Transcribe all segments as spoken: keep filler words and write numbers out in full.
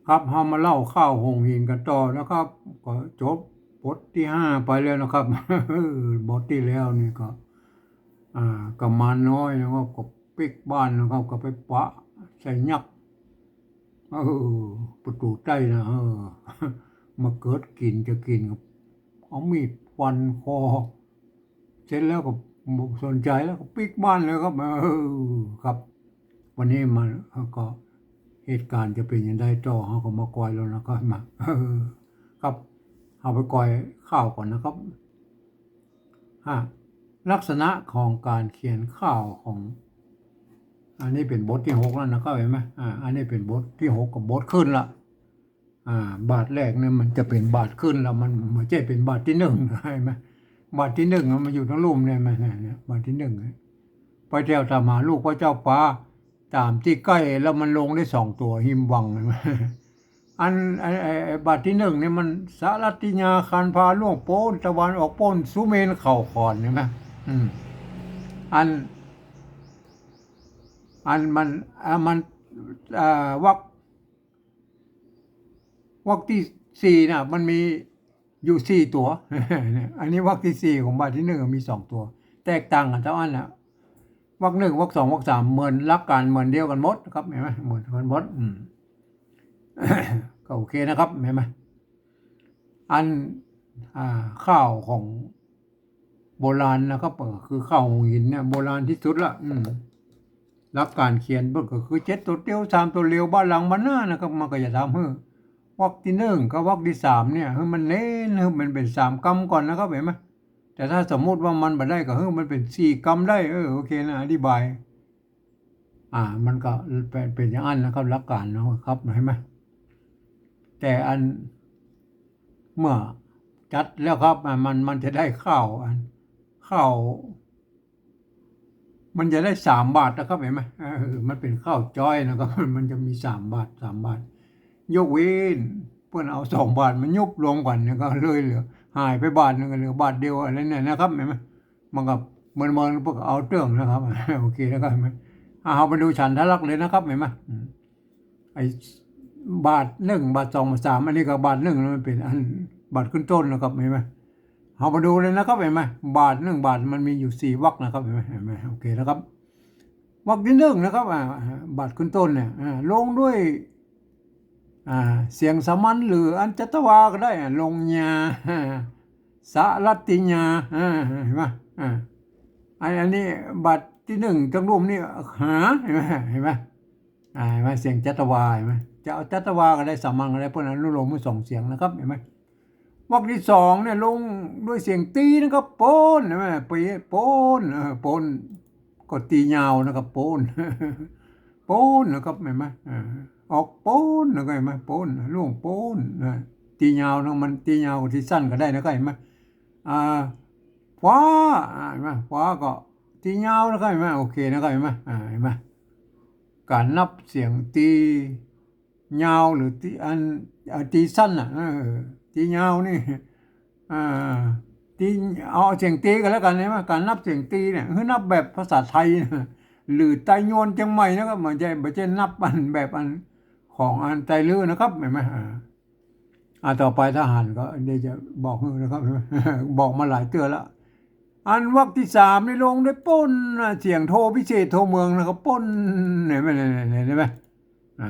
ครับ เฮามาเล่าข่าวหงส์หินกั๋นต่อนะครับ ก็จบบทตี้ห้าไปแล้วนะครับ บทตี้แล้วนี่ก็ อ่า กุมารน้อยนะครับ ก็ปิ๊กบ้านนะครับ ก็ไปปะใส่ยักษ์ เออ ประตู๋ใต้นะ เออ มาเกิดกิ๋นจะกิ๋น เอามีดฟันคอ เสร็จแล้วก็บ่สนใจ๋แล้ว ก็ปิ๊กบ้านเลยครับ เออ ครับ วันนี้มา ก็เหตุก๋ารณ์จะเป๋นจะใดต่อ เฮาก็มาก่อยแล้วนะครับ มา เออ ครับ เฮาไปก่อยข่าวก่อนนะครับ ฮะ ลักษณะของก๋านเขียนข่าวของ อันนี้เป๋นบทตี้หกแล้วนะครับ หันก่อ อ่า อันนี้เป๋นบทตี้หกกับบทขึ้นละ อ่า บาทแรกเนี่ยมันจะเป๋นบาทขึ้นละ มันบ่ใจ้เป๋นบาทตี้นึ่ง หันก่อ บาทตี้นึ่งมันอยู่ตางลุ่มเนี่ย หันก่อ เนี่ย บาทตี้นึ่งเนี่ย ไปเตียวต๋ามหาลูกพระเจ้าฟ้า ต๋ามตี้ใก้ แล้วมันลงได้สองตั๋วฮิมวัง หันก่อ อัน ไอ้ ไอ้ ไอ้บาทตี้นึ่งเนี่ยมันสะหรัตติยา คานพาล่วงโป๊น ตะวันออกโป๊น สุเมนเข้าขอน หันก่อ อืม อัน อันมัน อ่า มัน อ่า วรรค วรรคตี้สี่น่ะ มันมีอยู่สี่ตั๋ว อันนี้วรรคตี้สี่ของบาทตี้นึ่งมีสองตั๋ว แตกต่างกั๋นเต้าอั้นน่ะ วรรคหนึ่ง วรรคสอง วรรคสาม เหมือนหลักก๋านเหมือนเดียวกั๋นหมดนะครับ หันก่อ เหมือนกั๋นหมด อืม ก็โอเคนะครับ หันก่อ อัน อ่า ข่าวของโบราณนะครับ ก็คือข่าวหงส์หินเนี่ยโบราณตี้สุดละ อืม หลักก๋านเขียนเปิ้นก็คือเจ็ดตั๋วเตียว สามตั๋วเหลียว บ่าหลังบ่าหน้านะครับ มันก็จะทำหื้อวรรคตี้นึ่งกับวรรคตี้สามเนี่ย หื้อมันเน้น หื้อมันเป๋นสามกำก่อนนะครับ หันก่อ แต่ถ้าสมมุติว่ามันบ่ได้ก็หื้อมันเป๋นสี่กำได้ เออ โอเคนะ อธิบาย อ่า มันก็เป๋น เป๋นอย่างอั้นนะครับ หลักก๋านเนาะครับ หันก่อ แต่อัน เมื่อจัดแล้วครับ อ่า มัน มันจะได้ข่าว อัน ข่าว มันจะได้สามบาทนะครับ หันก่อ เออ มันเป๋นข่าวจ้อยนะครับ มันจะมีสามบาท สามบาท ยกเว้นเปิ้นเอาสองบาทมายุบรวมกั๋นเนี่ย ก็เลยเหลือ หายไปบาทนึ่ง เหลือบาทเดียว อะไรเนี่ยนะครับ หันก่อ มันก็เหมือนๆ เปิ้นก็เอาเตื้องนะครับ โอเคนะครับ หันก่อ อ่ะ เฮาไปดูฉันทลักษณ์เลยนะครับ หันก่อ อืม ไอ้บาทนึ่ง บาทสอง บาทสาม อันนี้ก็บาทนึ่ง มันเป๋นอันบาทขึ้นต้นนะครับ หันก่อ เฮามาดูเลยนะครับ หันก่อ บาทนึ่ง บาทมันมีอยู่สี่วรรคนะครับ หันก่อ หันก่อ โอเคนะครับ วรรคตี้นึ่งนะครับ อ่า บาทขึ้นต้นเนี่ย อ่า ลงด้วย อ่า เสียงสามัญหรืออันจัตวาก็ได้ อ่า ลงยา สะหรัตติยา อ่า หันก่อ อ่า อัน อันนี้บาทตี้นึ่งตางลุ่มนี่ หา หันก่อ หันก่อ อ่า หันก่อ เสียงจัตวา หันก่อ จะเอาจัตวาก็ได้ สามัญก็ได้ เปิ้นอนุโลมหื้อสองเสียงนะครับ หันก่อ วรรคตี้สองเนี่ยลงด้วยเสียงตี๋นะครับ ป๊น หันก่อ ไปป๊น เออ ป๊น ก็ตี๋ยาวนะครับ ป๊น ป๊นนะครับ หันก่อ อ่า ออกป๊นนะครับ หันก่อ ป๊น ล่วงป๊นนะ ตี๋ยาวนะ มันตี๋ยาวกับตี๋สั้นก็ได้นะครับ หันก่อ อ่า ฟ้า อ่า หันก่อ ฟ้าก็ตี๋ยาวนะครับ หันก่อ โอเคนะครับ หันก่อ อ่า หันก่อ ก๋านนับเสียงตี๋ยาวหรือตี๋อัน เอ่อ ตี๋สั้นน่ะ เออ ตี๋ยาวนี่ อ่า ตี๋ เอาเสียงตี๋ก็แล้วกั๋น หันก่อ ก๋านนับเสียงตี๋เนี่ย หื้อนับแบบภาษาไทยนะ หรือไตยวนเจียงใหม่นะครับ บ่ใจ้ บ่ใจ้นับอันแบบอันของอันไตลื้อนะครับ หันก่อ อ่า อ่า ต่อไปทหารก็เดี๋ยวจะบอกหื้อนะครับ บอกมาหลายเตื้อแล้ว อันวรรคตี้สามนี่ลงด้วยป๊นนะ เสียงโทพิเศษโทเมืองนะครับ ป๊น หันก่อ หันก่อ หันก่อ อ่า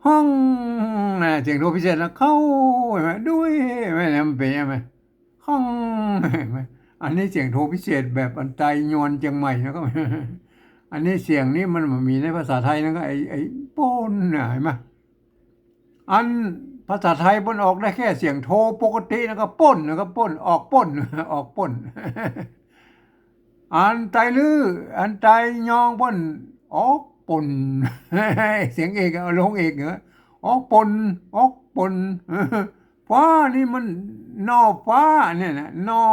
ฮ้อง นะ เสียงโทพิเศษนะ เข้า หันก่อ ด้วย หันก่อ มันเป๋นหันก่อ ฮ้อง หันก่อ อันนี้เสียงโทพิเศษแบบอันไตยวนเจียงใหม่นะครับ อันนี้เสียงนี้มันบ่มีในภาษาไทยนะครับ ไอ้ ไอ้ป๊นน่ะ หันก่อ อันภาษาไทยเปิ้นออกได้แค่เสียงโทปกตินะครับ ป๊นนะครับ ป๊น ออกป๊น ออกป๊น อันไตลื้อ อันไตยองเปิ้นออกป๊น เสียงเอกเอาลงเอกเหรอ ออกป๊น ออกป๊น ฟ้านี่มันนอฟ้าเนี่ยนะ นอ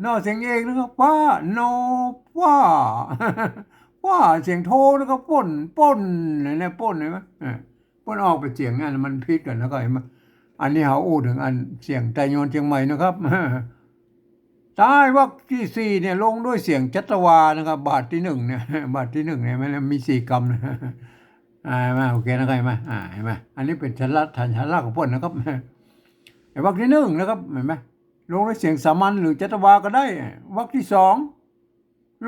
นอเสียงเอกนะครับ ฟ้า นอ ฟ้า ฟ้า เสียงโทนะครับ ป๊น ป๊น เนี่ย ป๊น หันก่อ เออ เปิ้นออกเป๋นเสียงอันมันผิดกั๋นนะครับ หันก่อ อันนี้เฮาอู้เถิงอันเสียงไตยวนเจียงใหม่นะครับ ใต้วรรคตี้สี่เนี่ยลงด้วยเสียงจัตวานะครับ บาทตี้นึ่งเนี่ย บาทตี้นึ่งเนี่ยมันมีสี่กำนะ อ่า เห็นไหม โอเคนะครับ เห็นไหม อ่า เห็นไหม อันนี้เป๋นฉันทะ ฉันทะลักษณ์ของเปิ้นนะครับ ไอ้วรรคตี้นึ่งนะครับ เห็นไหม ลงด้วยเสียงสามัญหรือจัตวาก็ได้ วรรคตี้สอง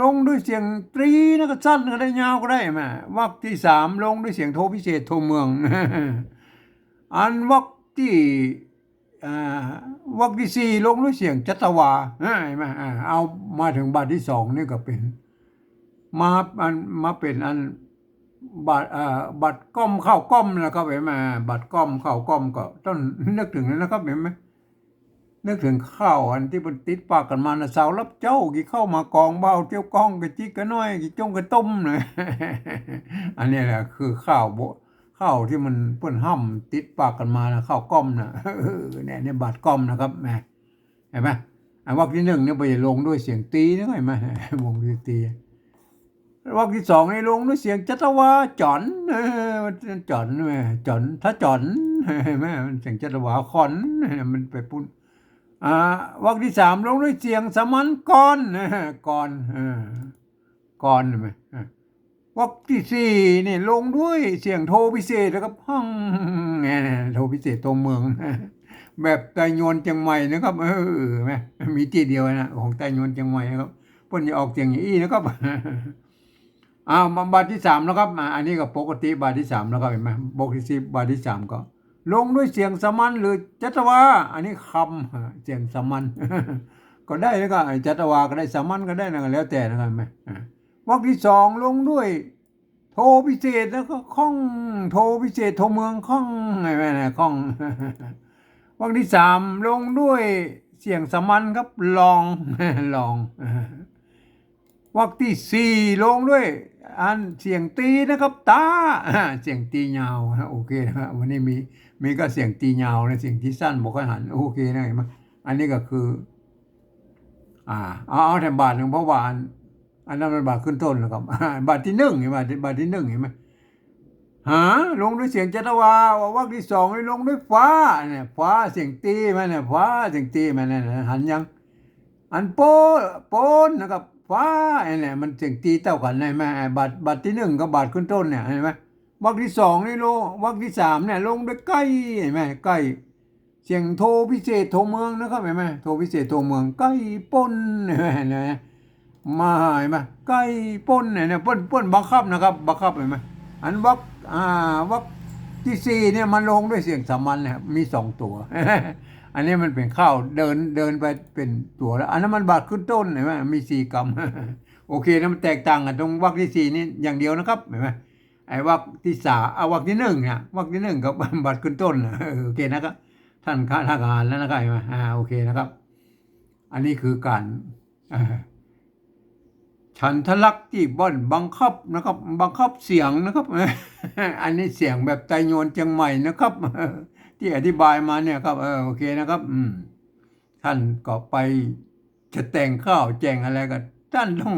ลงด้วยเสียงตรีนะครับ สั้นก็ได้ ยาวก็ได้ เห็นไหม วรรคตี้สาม ลงด้วยเสียงโทพิเศษ โทเมือง อันวรรคตี้ อ่า วรรคตี้สี่ ลงด้วยเสียงจัตวา อ่า เห็นไหม อ่า เอามาเถิงบาทตี้สองนี่ก็เป๋น มา อัน มาเป๋นอัน บาท อ่า บาทก้อมข้าวก้อมนะครับ เห็นไหม บาทก้อมข้าวก้อมก็ต้องนึกเถิงนั้นนะครับ เห็นไหม นึกเถิงข้าวอันตี้มันติดปากกั๋นมานะ สาวรับเจ้า กิ๋นข้าวหมากกอง บ่าวเตียวกอง ก๋วยจิ๊กก๋วยน้อย กิ๋นจ้งก๋วยต้มนะ อันนี้แหละคือข้าวโบ ข้าวตี้มันเปิ้นห้ำติดปากกั๋นมานะ ข้าวก้อมนะ เออ เนี่ย เนี่ยบาทก้อมนะครับ แหม เห็นไหม อันวรรคตี้นึ่งเนี่ยไปลงด้วยเสียงตรีนะ เห็นไหม ลงด้วยตรี วรรคตี้สองนี่ลงด้วยเสียงจัตวา จ๋อน เออ จ๋อน แหม จ๋อน ถ้าจ๋อน เห็นไหม มันเสียงจัตวา ขอน มันไปปุ้น อ่า วรรคตี้สาม ลงด้วยเสียงสามัญ กอน กอน เออ กอน เห็นไหม อ่ะ วรรคตี้สี่นี่ลงด้วยเสียงโทพิเศษนะครับ ฮ่อง เนี่ย โทพิเศษ โทเมือง แบบไตยวนเจียงใหม่นะครับ เออ แหม มีตี้เดียวนะ ของไตยวนเจียงใหม่นะครับ เปิ้นจะออกเสียงอย่างอี้นะครับ อ้าว มาบาทตี้สามแล้วครับ อ่า อันนี้ก็ปกติ บาทตี้สามแล้วครับ เห็นไหม บาทตี้สี่ บาทตี้สามก็ ลงด้วยเสียงสามัญหรือจัตวา อันนี้คำ เสียงสามัญ ก็ได้ แล้วก็จัตวาก็ได้ สามัญก็ได้นะ แล้วแต่นะครับ เห็นไหม อ่า วรรคตี้สองลงด้วยโทพิเศษ แล้วก็ข้อง โทพิเศษ โทเมือง ข้อง เห็นไหมนะ ข้อง วรรคตี้สามลงด้วยเสียงสามัญครับ ลอง ลอง วรรคตี้สี่ลงด้วยอันเสียงตรีนะครับ ตา เสียงตรียาวฮะ โอเคนะฮะ วันนี้มี มีก็เสียงตรียาวนะ เสียงตรีสั้นบ่ค่อยหัน โอเคนะ เห็นไหม อันนี้ก็คือ อ่า เอา เอาแถมบาทนึ่ง เพราะว่าอัน อันนั้นมันบาทขึ้นต้นแล้วครับ บาทตี้นึ่ง เห็นไหม บาทตี้นึ่ง เห็นไหม หา ลงด้วยเสียงจัตวา วรรคตี้สองนี่ลงด้วยฟ้า เนี่ย ฟ้า เสียงตรีมาเนี่ย ฟ้า เสียงตรีมาเนี่ย หันยัง อันโป้ โป้นนะครับ ฟ้า เนี่ย มันเสียงตรีเต้ากั๋น เห็นไหม บาท บาทตี้นึ่งกับบาทขึ้นต้นเนี่ย เห็นไหม วรรคตี้สองนี่ลง วรรคตี้สามเนี่ยลงด้วยใก้ เห็นไหม ใก้ เสียงโทพิเศษ โทเมืองนะครับ เห็นไหม โทพิเศษ โทเมือง ใก้ป้น เห็นไหม มา เห็นไหม ใก้ป้นเนี่ย เนี่ย เปิ้น เปิ้นบังคับนะครับ บังคับ เห็นไหม อันวรรค อ่า วรรคตี้สี่เนี่ยมันลงด้วยเสียงสามัญเนี่ย มีสองตั๋ว อันนี้มันเป๋นข้าวเดิน เดินไปเป๋นตั๋วแล้ว อันนั้นมันบาทขึ้นต้น เห็นไหม มีสี่กำ โอเคนะ มันแตกต่างกั๋นตรงวรรคตี้สี่นี่อย่างเดียวนะครับ เห็นไหม ไอ้วรรคตี้สาม อ่ะ วรรคตี้นึ่งเนี่ย วรรคตี้นึ่งก็บาทขึ้นต้นนะ เออ โอเคนะครับ ต้านข้าทหารแล้วนะครับ เห็นไหม อ่า โอเคนะครับ อันนี้คือก๋าน อ่า ฉันทะลักษณ์ตี้บ่อนบังคับนะครับ บังคับเสียงนะครับ อันนี้เสียงแบบไตยวนเจียงใหม่นะครับ ตี้อธิบายมาเนี่ยครับ เออ โอเคนะครับ อืม ต้านก็ไปจะแต่งข้าวแต่งอะไรก็ ต้านต้อง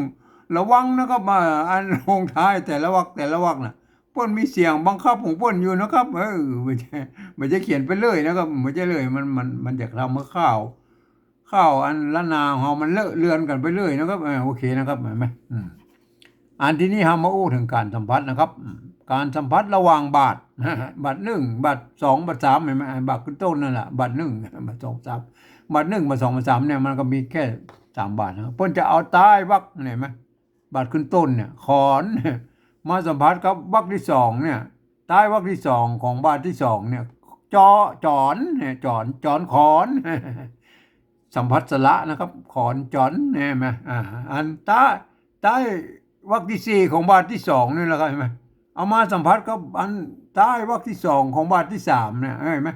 ระวังนะครับ ว่าอันลงท้ายแต่ละวรรคแต่ละวรรคน่ะ เปิ้นมีเสียงบังคับของเปิ้นอยู่นะครับ เออ บ่ใจ้ บ่ใจ้เขียนไปเลยนะครับ บ่ใจ้เลย มัน มัน มันจะทำหื้อข้าว ข้าวอันล้านนาของเฮามันเลอะเลือนกั๋นไปเลยนะครับ เออ โอเคนะครับ หันก่อ อืม อันทีนี้เฮามาอู้เถิงก๋านสัมผัสนะครับ อืม ก๋านสัมผัสระหว่างบาท บาทนึ่ง บาทสอง บาทสาม หันก่อ บาทขึ้นต้นนั่นแหละ บาทนึ่ง บาทสอง สาม บาทนึ่ง บาทสอง บาทสามเนี่ย มันก็มีแค่สามบาทนะ เปิ้นจะเอาต๊ายวรรค หันก่อ บาทขึ้นต้นเนี่ย ขอน มาสัมผัสกับบาทตี้สองเนี่ย ต๊ายวรรคตี้สองของบาทตี้สองเนี่ย จอ จ๋อน เนี่ย จ๋อน จ๋อนขอน สัมผัสสระนะครับ ขอนจ๋อน หันก่อ อ่า อันต๊า ต๊ายวรรคตี้สี่ของบาทตี้สองนี่แหละครับ หันก่อ เอามาสัมผัสกับอันต๊ายวรรคตี้สองของบาทตี้สามเนี่ย หันก่อ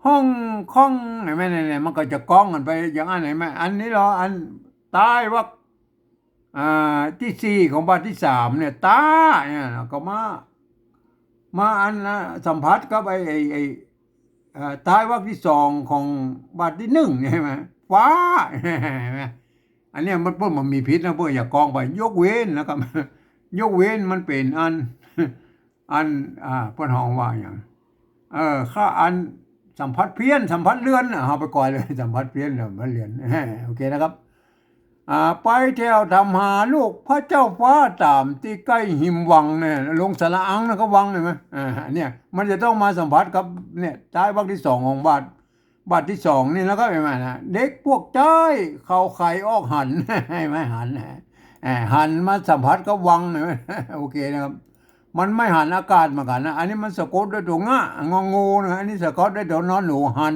ฮ่องค่อง หันก่อ เนี่ย เนี่ย มันก็จะก้องกั๋นไปอย่างนั้น หันก่อ อันนี้เหรอ อันต๊ายวรรค อ่า ตี้สี่ของบาทตี้สามเนี่ย ต๊า เนี่ย ก็มา มาอันนะ สัมผัสกับไอ้ ไอ้ ไอ้ เอ่อ ต๊ายวรรคตี้สองของบาทตี้นึ่งเนี่ย หันก่อ ฟ้า หันก่อ อันเนี้ยมัน เปิ้นบ่มีผิดนะ เปิ้นอย่าก้องไป ยกเว้นนะครับ ยกเว้นมันเป๋นอัน อัน อ่า เปิ้นฮ้องว่าหยัง เออ ข้าอันสัมผัสเพี้ยน สัมผัสเลือนน่ะ เฮาไปก่อยเลย สัมผัสเพี้ยน สัมผัสเลือน โอเคนะครับ อ่า ไปแถวถามหาลูกพระเจ้าฟ้าต๋ามตี้ใก้ฮิมวังเนี่ย ลงสระอังนะก็วัง หันก่อ เนี่ย มันจะต้องมาสัมผัสกับ เนี่ย ต๊ายวรรคตี้สองของบาท บาทตี้สองนี่แล้วก็ หันก่อ นะ เด็กพวกใจ๊ เขาใค่ออกหัน หันก่อ หัน อ่า หันมาสัมผัสกับวัง หันก่อ โอเคนะครับ มันไม่หันอากาศเหมือนกั๋นนะ อันนี้มันสะกดด้วยตั๋วงะ งองูนะ อันนี้สะกดด้วยตั๋วนอนหนู หัน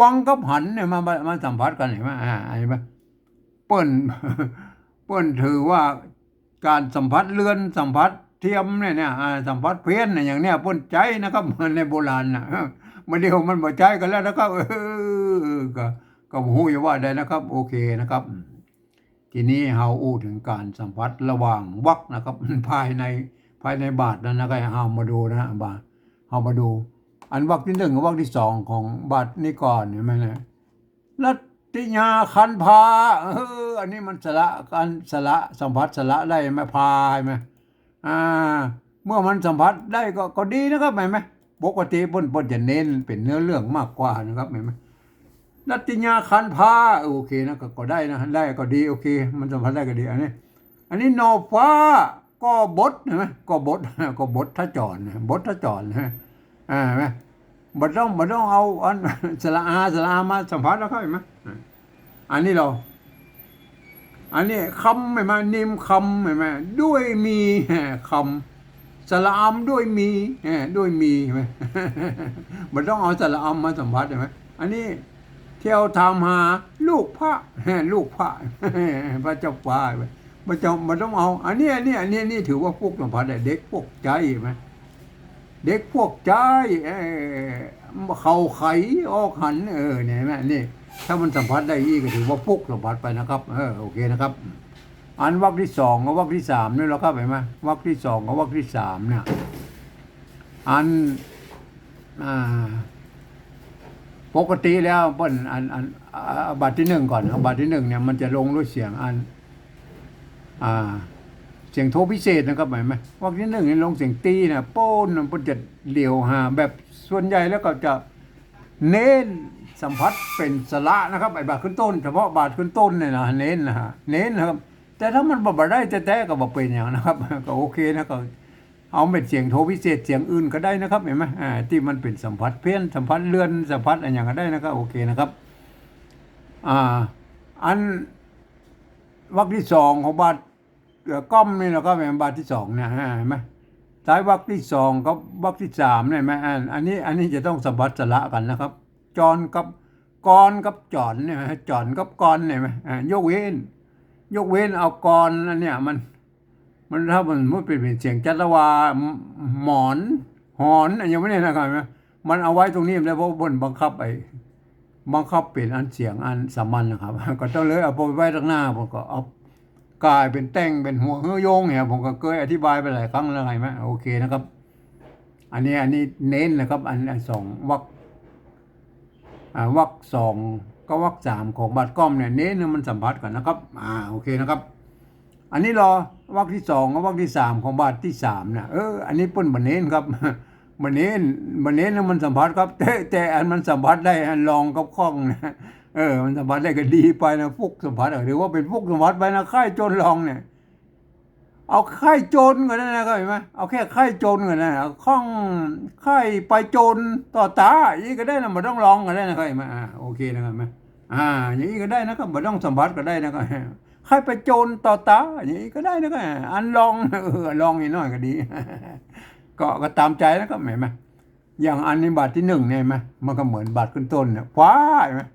วังกับหันเนี่ย มา มา มาสัมผัสกั๋น หันก่อ อ่า หันก่อ เปิ้น เปิ้นถือว่าก๋านสัมผัสเลื่อน สัมผัสเทียมเนี่ย เนี่ย อ่า สัมผัสเพี้ยนเนี่ย อย่างเนี้ย เปิ้นใจ๊นะครับ ในโบราณน่ะ บ่าเดี่ยวมันบ่ใจ๊กั๋นแล้วนะครับ เออ ก็ ก็บ่ฮู้จะว่าใดนะครับ โอเคนะครับ ทีนี้เฮาอู้เถิงก๋านสัมผัสระหว่างวรรคนะครับ ภายใน ภายในบาทนั้นนะ ก็เฮามาดูนะ บาท เฮามาดู อันวรรคตี้นึ่งกับวรรคตี้สองของบาทนี้ก่อน หันก่อ นะ รัตติยาคันภา เออ อันนี้มันสระ อันสระ สัมผัสสระได้หันก่อ ภา หันก่อ อ่า เมื่อมันสัมผัสได้ก็ ก็ดีนะครับ หันก่อ ปกติเปิ้น เปิ้นจะเน้นเป๋นเนื้อเรื่องมากกว่านะครับ หันก่อ รัตติยาคันภา โอเคนะ ก็ ก็ได้นะ ได้ก็ดี โอเค มันสัมผัสได้ก็ดี อันนี้ อันนี้นอฟ้า กบฏ หันก่อ กบฏ กบฏทจรนะ บฏทจรนะ อ่า หันก่อ บ่ต้อง บ่ต้องเอาอัน สระอา สระอามาสัมผัสแล้วครับ หันก่อ อันนี้ลอ อันนี้คำ หันก่อ นิมคำ หันก่อ ด้วยมี คำ สระอำด้วยมี เออ ด้วยมี หันก่อ บ่ต้องเอาสระอำมาสัมผัส หันก่อ อันนี้เที่ยวถามหาลูกพระ ลูกพระ พระเจ้าฟ้า บ่ต้อง บ่ต้องเอา อันนี้ อันนี้ อันนี้ นี่ถือว่าพวกสัมผัสได้ เด็กพวกใจ๊ หันก่อ เด็กพวกใจ๊ เอ่อ เขาใค่ออกหัน เออ เนี่ย หันก่อ นี่ ถ้ามันสัมผัสได้อี้ก็ถือว่าพวกสัมผัสไปนะครับ เออ โอเคนะครับ อันวรรคตี้สองกับวรรคตี้สามนี่แหละครับ หันก่อ วรรคตี้สองกับวรรคตี้สามเนี่ย อัน อ่า ปกติแล้วเปิ้น อัน อัน อ่า บาทตี้นึ่งก่อน เอาบาทตี้นึ่งเนี่ย มันจะลงด้วยเสียงอัน อ่า เสียงโทพิเศษนะครับ หันก่อ วรรคตี้นึ่งนี่ลงเสียงตี้นะ โป๊น เปิ้นจะเหลียวหา แบบส่วนใหญ่แล้วก็จะเน้นสัมผัสเป๋นสระนะครับ ไอ้บาทขึ้นต้น เฉพาะบาทขึ้นต้นเนี่ยนะ เน้นนะฮะ เน้นนะครับ แต่ถ้ามันบ่ บ่ได้แต๊ๆ ก็บ่เป๋นหยังนะครับ ก็โอเคนะ ก็ เอาเม็ดเสียงโทพิเศษเสียงอื่นก็ได้นะครับ หันก่อ อ่า ตี้มันเป๋นสัมผัสเพี้ยน สัมผัสเลื่อน สัมผัสอะหยังก็ได้นะครับ โอเคนะครับ อ่า อันวรรคตี้สองของบาท เอ่อ ก้อมนี่นะครับ หันก่อ บาทตี้สองเนี่ย อ่า หันก่อ ต๊ายวรรคตี้สองกับวรรคตี้สามเนี่ย หันก่อ อัน อันนี้ อันนี้จะต้องสัมผัสสระกั๋นนะครับ จรกับ กรกับจ๋อนเนี่ย จ๋อนกับกรเนี่ย หันก่อ อ่า ยกเว้น ยกเว้นเอากรอันเนี่ย มัน มัน ถ้ามัน มันเป๋น เป๋นเสียงจัตวา หมอน หอน อะหยังบ่าเนี่ยนะครับ มันเอาไว้ตรงนี้บ่ได้ เพราะเปิ้นบังคับไอ้ บังคับเป๋นอันเสียงอันสามัญนะครับ ก็ต้องเลยเอาไปไว้ตังหน้า ผมก็เอาก๋ายเป๋นแต่งเป๋นหัวหื้อโยงเนี่ย ผมก็เกยอธิบายไปหลายครั้งแล้ว หันก่อ โอเคนะครับ อันนี้ อันนี้เน้นนะครับ อัน อันสองวรรค อ่า วรรคสองกับวรรคสามของบาทก้อมเนี่ย เน้นให้มันสัมผัสกั๋นนะครับ อ่า โอเคนะครับ อันนี้ลอ วรรคตี้สองกับวรรคตี้สามของบาทตี้สามเนี่ย เออ อันนี้เปิ้นบ่เน้นครับ บ่เน้น บ่เน้นให้มันสัมผัสครับ แต่ แต่อันมันสัมผัสได้ อันลองกับข้องเนี่ย เออ มันสัมผัสได้ก็ดีไปนะ ฟุกสัมผัส เออ ถือว่าเป๋นฟุกสัมผัสไปนะ ใค่จนลองเนี่ย เอาใค่จนก็ได้นะครับ หันก่อ เอาแค่ใค่จนก็ได้ เอาข้องใค่ไปจนต่อต๋า อี้ก็ได้นะ บ่ต้องลองก็ได้นะครับ หันก่อ อ่า โอเคนะครับ อ่า อย่างอี้ก็ได้นะครับ บ่ต้องสัมผัสก็ได้นะครับ ใค่ไปจนต่อต๋า อย่างอี้ก็ได้นะครับ อันลอง เออ ลองอีกหน้อยก็ดี ก็ ก็ต๋ามใจ๋นะครับ หันก่อ อย่างอันนี้บาทตี้นึ่งเนี่ย หันก่อ มันก็เหมือนบาทขึ้นต้นเนี่ย ฟ้า หันก่อ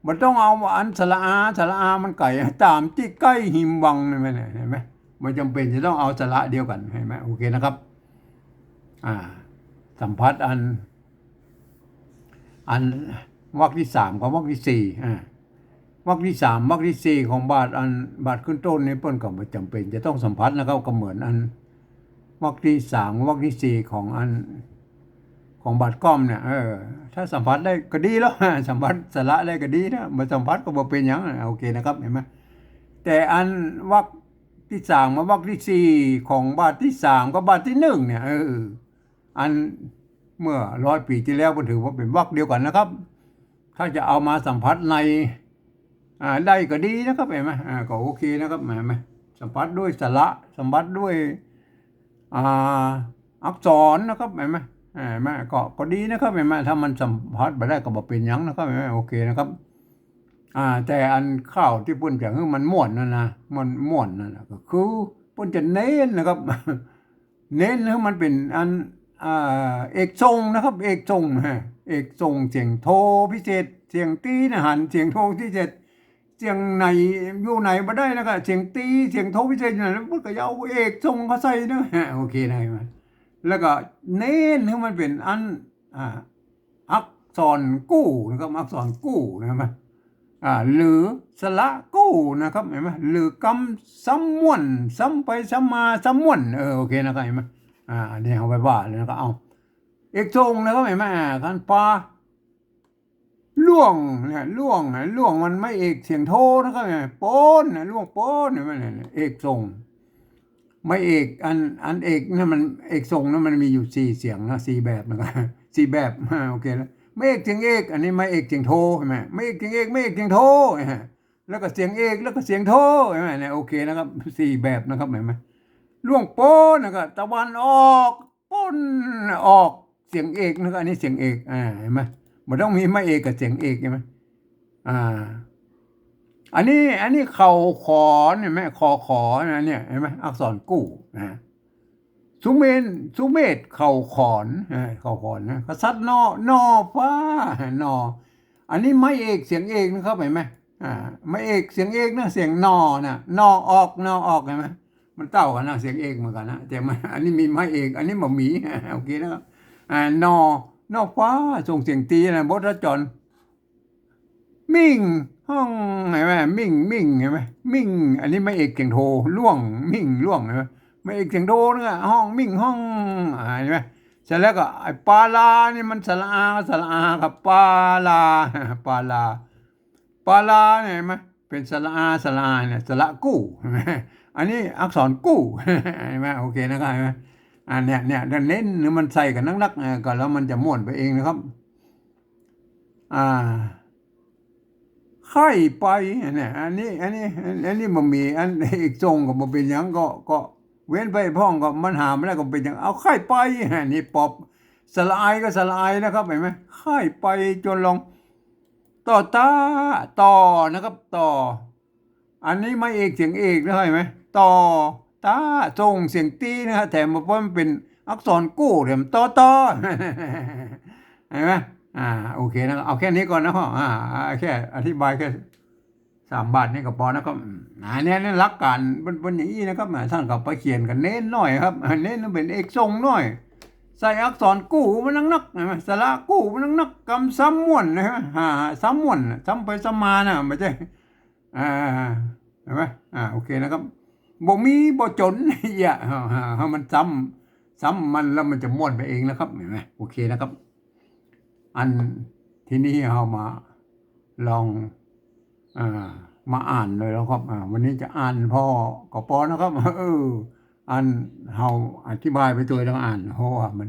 บ่ต้องเอาอันสระอา สระอามันไก๋ ต๋ามตี้ใก้ฮิมวังเนี่ย หันก่อ มันจ๋ำเป๋นจะต้องเอาสระเดียวกั๋น หันก่อ โอเคนะครับ อ่า สัมผัสอัน อันวรรคตี้สามกับวรรคตี้สี่ อ่า วรรคตี้สาม วรรคตี้สี่ของบาทอัน บาทขึ้นต้นนี่เปิ้นก็บ่จ๋ำเป๋นจะต้องสัมผัสนะครับ ก็เหมือนอันวรรคตี้สาม วรรคตี้สี่ของอัน ของบาทก้อมเนี่ย เออ ถ้าสัมผัสได้ก็ดีแล้ว สัมผัสสระได้ก็ดีนะ บ่สัมผัสก็บ่เป๋นหยัง โอเคนะครับ หันก่อ แต่อันวรรคตี้สามกับวรรคตี้สี่ของบาทตี้สามกับบาทตี้นึ่งเนี่ย เออ อันเมื่อร้อยปี๋ตี้แล้วเปิ้นถือว่าเป๋นวรรคเดียวกั๋นนะครับ ถ้าจะเอามาสัมผัสใน อ่า ได้ก็ดีนะครับ หันก่อ อ่า ก็โอเคนะครับ หันก่อ สัมผัสด้วยสระ สัมผัสด้วย อ่า อักษรนะครับ หันก่อ อ่า หันก่อ ก็ ก็ดีนะครับ หันก่อ ถ้ามันสัมผัสบ่ได้ก็บ่เป๋นหยังนะครับ หันก่อ โอเคนะครับ อ่า แต่อันข่าวตี้เปิ้นจะหื้อมันม่วนนั่นนะ มันม่วนนั่นน่ะ ก็คือเปิ้นจะเน้นนะครับ เน้นหื้อมันเป๋นอัน อ่า เอกทรงนะครับ เอกทรง ฮะ เอกทรง เสียงโทพิเศษ เสียงตรีนะ หัน เสียงโทพิเศษ เสียงไหนอยู่ไหนบ่ได้นะ ก็เสียงตรี เสียงโทพิเศษอยู่ไหน แล้วเปิ้นก็จะเอาเอกทรงเข้าใส่นะ ฮะ โอเคนะ หันก่อ แล้วก็เน้นหื้อมันเป๋นอัน อ่า อักษรกู้นะครับ อักษรกู้นะครับ อ่า หรือสระกู้นะครับ หันก่อ หรือกำซ้ำม่วน ซ้ำไปซ้ำมา ซ้ำม่วน เออ โอเคนะครับ หันก่อ อ่า อันนี้เอาไว้ว่าเลยนะครับ เอา เอกทรงนะครับ หันก่อ อ่า คันปา ล่วงเนี่ย ล่วงนะ ล่วงมันไม้เอกเสียงโทนะครับ หันก่อ ป๊นนะ ล่วงป๊น หันก่อ เนี่ย เอกทรง ไม้เอกอัน อันเอกนั่นมัน เอกทรงนั่นมันมีอยู่สี่เสียงนะ สี่แบบนะครับ สี่แบบ อ่า โอเคแล้ว ไม้เอกเสียงเอก อันนี้ไม้เอกเสียงโท หันก่อ ไม้เอกเสียงเอก ไม้เอกเสียงโท หันก่อ แล้วก็เสียงเอก แล้วก็เสียงโท หันก่อ เนี่ย โอเคนะครับ สี่แบบนะครับ หันก่อ ล่วงป๊นนะครับ ตะวันออก ป๊นออก เสียงเอกนะครับ อันนี้เสียงเอก อ่า หันก่อ บ่ต้องมีไม้เอกกับเสียงเอก หันก่อ อ่า อันนี้ อันนี้เข่าขอน หันก่อ คอขอนะ เนี่ย หันก่อ อักษรกู้นะ สุเมน สุเมธเข่าขอน เออ เข่าขอนนะ กษัตริย์นอ นอฟ้า นอ อันนี้ไม้เอกเสียงเอกนะครับ หันก่อ อ่า ไม้เอกเสียงเอกนะ เสียงนอนะ นอออก นอออก หันก่อ มันเต้ากั๋นนะ เสียงเอกเหมือนกั๋นนะ แต่มัน อันนี้มีไม้เอก อันนี้บ่มี โอเคนะครับ อ่า นอ นอฟ้า ส่งเสียงตรีนะ บทจร มิ่งห้อง หันก่อ มิ่ง มิ่ง หันก่อ มิ่ง อันนี้ไม้เอกเสียงโท ล่วง มิ่ง ล่วง หันก่อ ไม้เอกเสียงโทนะ ห้อง มิ่งห้อง อ่า หันก่อ เสร็จแล้วก็ไอ้ปาลานี่มันสระอา สระอาครับ ปาลา ปาลา ปาลาเนี่ย หันก่อ เป๋นสระอา สระอาเนี่ย สระกู้ หันก่อ อันนี้อักษรกู้ หันก่อ โอเคนะครับ หันก่อ อันเนี้ย เนี่ย เน้นหื้อมันใส่กั๋นนักๆ เออ ก็แล้วมันจะม่วนไปเองนะครับ อ่า ใค่ไป อันเนี้ย อันนี้ อันนี้ อันนี้บ่มี อันเอกทรงก็บ่เป๋นหยัง ก็ ก็เว้นไปพ่อง ก็มันหาบ่ได้ก็บ่เป๋นหยัง เอาใค่ไป อันนี้ปอบ สระอายก็สระอายนะครับ หันก่อ ใค่ไปจนลง ต่อต้า ต่อนะครับ ต่อ อันนี้ไม้เอกเสียงเอกนะ หันก่อ ต่อต้า ส่งเสียงตรีนะฮะ แถมมาเพราะมันเป๋นอักษรกู้ แถมต่อต้อ หันก่อ อ่า โอเคนะ เอาแค่นี้ก่อนนะ อ่า แค่อธิบายแค่สามบาทนี่ก็ปอนะครับ อืม อ่า เนี่ย เนี่ย หลักก๋านมัน มันอย่างอี้นะครับ อ่า ต้านก็ไปเขียนกั๋นเน้นหน้อยครับ อ่า เน้นมันเป๋นเอกทรงหน้อย ใส่อักษรกู้มันนักๆ หันก่อ สระกู้มันนักๆ กำซ้ำม่วนนะฮะ อ่า ซ้ำม่วนน่ะ ซ้ำไปซ้ำมานะ บ่ใจ้ อ่า หันก่อ อ่า โอเคนะครับ บ่มีบ่จ๋น อย่า อ่า อ่า หื้อมันซ้ำ ซ้ำมันแล้วมันจะม่วนไปเองนะครับ หันก่อ โอเคนะครับ อันทีนี้เฮามาลอง อ่า มาอ่านเลยนะครับ อ่า วันนี้จะอ่านผ่อก็ปอนะครับ เออ อันเฮาอธิบายไปตวยต้องอ่าน เพราะว่ามัน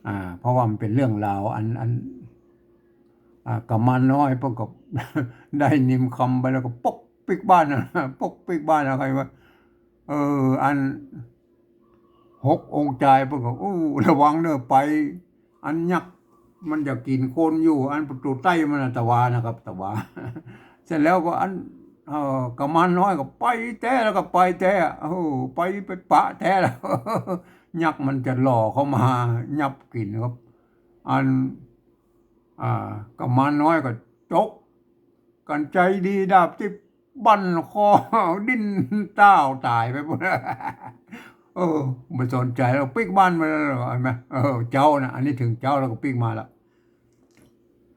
อ่า เพราะว่ามันเป๋นเรื่องราว อัน อัน อ่า กำมารน้อยเปิ้นก็ ได้นิมคำไปแล้วก็ปกปิ๊กบ้านนะ ปกปิ๊กบ้านนะ ใค่ว่า เออ อัน หกองค์จายเปิ้นก็ อู้ ระวังเน่อไป อันยักษ์มันจะกิ๋นคนอยู่ อันประตู๋ใต้มันน่ะ ตะวานะครับ ตะวา เสร็จแล้วก็อัน เอ่อ กำมารน้อยก็ไปแต๊แล้วก็ไปแต๊ โอ้โห ไป ไปปะแต๊แล้ว ยักษ์มันจะหล่อเข้ามายับกิ๋นครับ อัน อ่า กำมารน้อยก็จก กั๋นใจ๋ดีดาบติ๊บบั่นคอ ดิ้นต้าวต๋ายไปหมด เออ บ่สนใจ๋แล้ว ปิ๊กบ้านมาแล้ว หันก่อ เออ เจ๊านะ อันนี้เถิงเจ๊าแล้วก็ปิ๊กมาแล้ว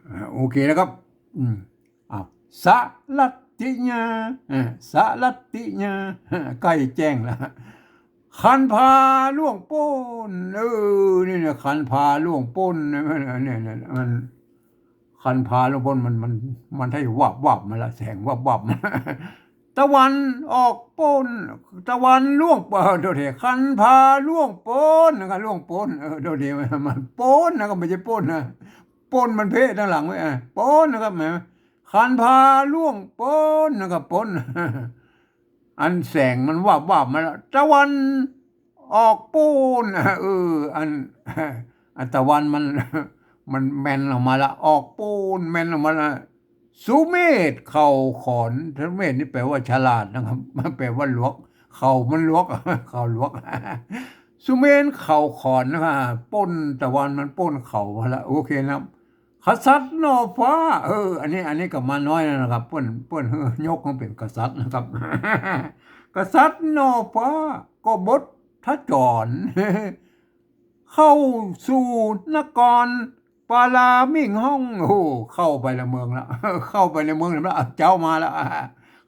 อ่า โอเคนะครับ อืม อ้าว สะหลัดติญา อ่า สะหลัดติญา ใก้แจ้งแล้ว คันพาล่วงป๊น เออ นี่เนี่ย คันพาล่วงป๊น เนี่ย เนี่ย เนี่ย มัน คันพาล่วงป๊น มัน มัน มันไท้วับวับมาละ แสงวับวับมา ตะวันออกป๊น ตะวันล่วง เออ โทษที คันพาล่วงป๊นนะครับ ล่วงป๊น เออ โทษที มันป๊นนะ ก็บ่ใจ้ป๊นนะ ป๊นมันเป๊ะตังหลังไว้ อ่ะ ป๊นนะครับ แหม คันพาล่วงป๊นนะครับ ป๊น อันแสงมันวาบๆ มาแล้ว ตะวันออกปูน เออ อัน อันตะวันมัน มันแมนออกมาละ ออกปูน แมนออกมาละ สุเมธเข่าขอน สุเมธนี่แปลว่าฉลาดนะครับ มันแปลว่าหลวก เข่ามันหลวก เข่าหลวก สุเมธเข่าขอนนะครับ ป๊น ตะวันมันป๊นเข่ามาละ โอเคนะครับ กษัตริย์หน่อฟ้า เออ อันนี้ อันนี้ก็มาน้อยแล้วนะครับ เปิ้น เปิ้น เออ ยกมาเป๋นกษัตริย์นะครับ กษัตริย์หน่อฟ้า กบฏทจร เข้าสู่นครปาลามิ่งฮ่อง โอ้โห เข้าไปในเมืองละ เข้าไปในเมืองละ เจ้ามาละ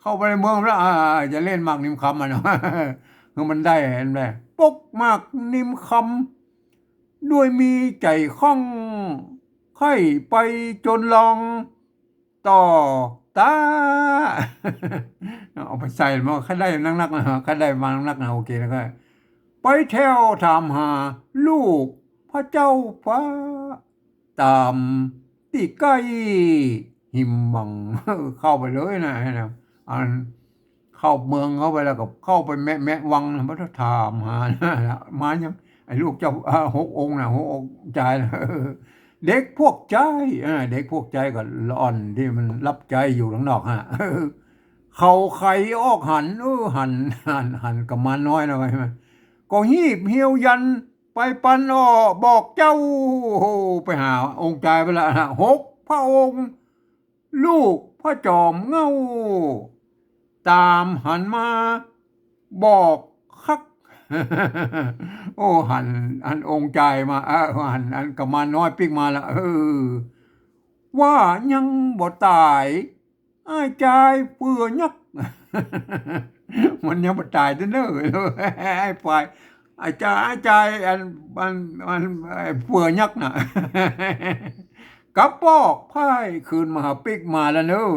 เข้าไปในเมืองละ อ่า จะเล่นหมากนิมคำอะเนาะ คือมันได้ เห็นไหม ปกหมากนิมคำ ด้วยมีใจ๋ข้อง ใค่ไปจนลอง ต่อต๋า เอาไปใส่มา ใค่ได้นักๆ นะ ใค่ได้มานักๆ นะ โอเค แล้วก็ ไปแถวถามหาลูกพระเจ้าฟ้า ต๋ามตี้ใก้หิมบัง เข้าไปเลยนะ นะ อัน เข้าเมืองเข้าไปแล้วก็เข้าไปแมะ แมะวังนะ มันก็ถามหา มายัง ไอ้ลูกเจ้า อ่า หกองค์นะ หกองค์จายนะ เด็กพวกจาย อ่า เด็กพวกจายก็ละอ่อนตี้มันรับใจ๊อยู่ข้างนอกฮะ เขาไขออกหัน เออ หัน หัน หันกุมารน้อยนะ ใช่ไหม ก็ฮีบเหี่ยวยัน ไปปันอ้อบอกเจ้า โอ้โห ไปหาองค์จายไปละนะ หกพระองค์ ลูกพระจอมเหง้า ต๋ามหันมาบอกคัก โอ้ หัน หันองค์จายมา เออ หันอันกุมารน้อยปิ๊กมาละ เออ ว่ายังบ่ต๋าย อ้ายจายเปื่อยักษ์ มันยังบ่ต๋ายเต๊อะเน่อ ไอ้ฝ่าย อ้ายจาย อ้ายจาย อัน อัน อัน ไอ้เปื่อยักษ์น่ะ กลับปอกพ่ายคืนมาปิ๊กมาละเน่อ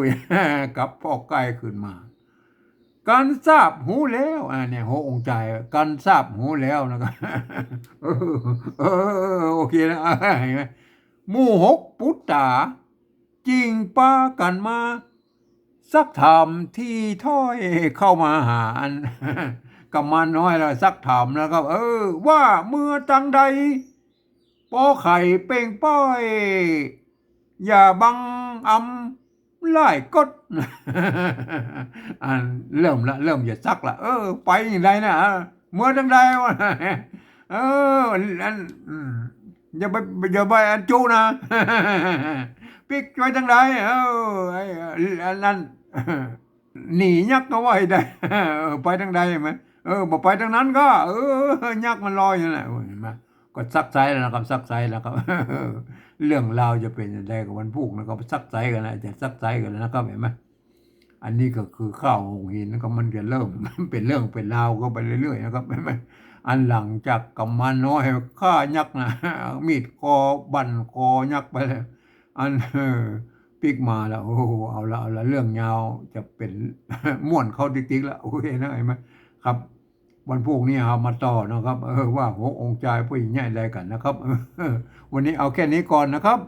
กลับปอกพ่ายคืนมา กันทราบฮู้แล้ว อ่า เนี่ย หกองค์จาย กันทราบฮู้แล้วนะครับ เออ เออ โอเคนะ เห็นไหม หมู่หกปุตต๋า จึงปากั๋นมา ซักถามตี้ถ้อย เข้ามาหาอัน กุมารน้อยแล้วซักถามแล้วครับ เออ ว่าเมือตังใด ปอไขเป่งป้อย อย่าบังอำหลายกฎ อันเริ่มละ เริ่มจะซักละ เออ ไปตังใดนะ เมือตังใดวะ เออ อัน อืม อย่าไป อย่าไปอันจุนะ ปิ๊กไปตังใด เออ ไอ้ อันนั้น หนียักษ์ก็ว่าได้ เออ ไปตังใด เห็นไหม เออ บ่ไปตังนั้นก็ เออ ยักษ์มันลอยอยู่นั่นแหละ เห็นไหม ก็ซักไซ้แล้วนะครับ ซักไซ้แล้วครับ เรื่องราวจะเป๋นจะใดกับวันพูกนะครับ ซักไซ้กั๋นนะ จะซักไซ้กั๋นแล้วนะครับ เห็นไหม อันนี้ก็คือข้าวหงส์หิน ก็มันจะเริ่ม เป๋นเรื่องเป๋นราวเข้าไปเรื่อยๆ นะครับ เห็นไหม อันหลังจากกุมารน้อยฆ่ายักษ์นะ มีดคอบั่นคอยักษ์ไปแล้ว อัน เออ ปิ๊กมาแล้ว โอ้โห เอาละ เอาละ เรื่องยาวจะเป๋น ม่วนเข้าติ๊กๆ แล้ว โอเคนะ เห็นไหม ครับ วันพูกนี้เฮามาต่อนะครับ เออ ว่าหกองค์จายเปิ้นเยียะอะไรกั๋นนะครับ วันนี้เอาแค่นี้ก่อนนะครับ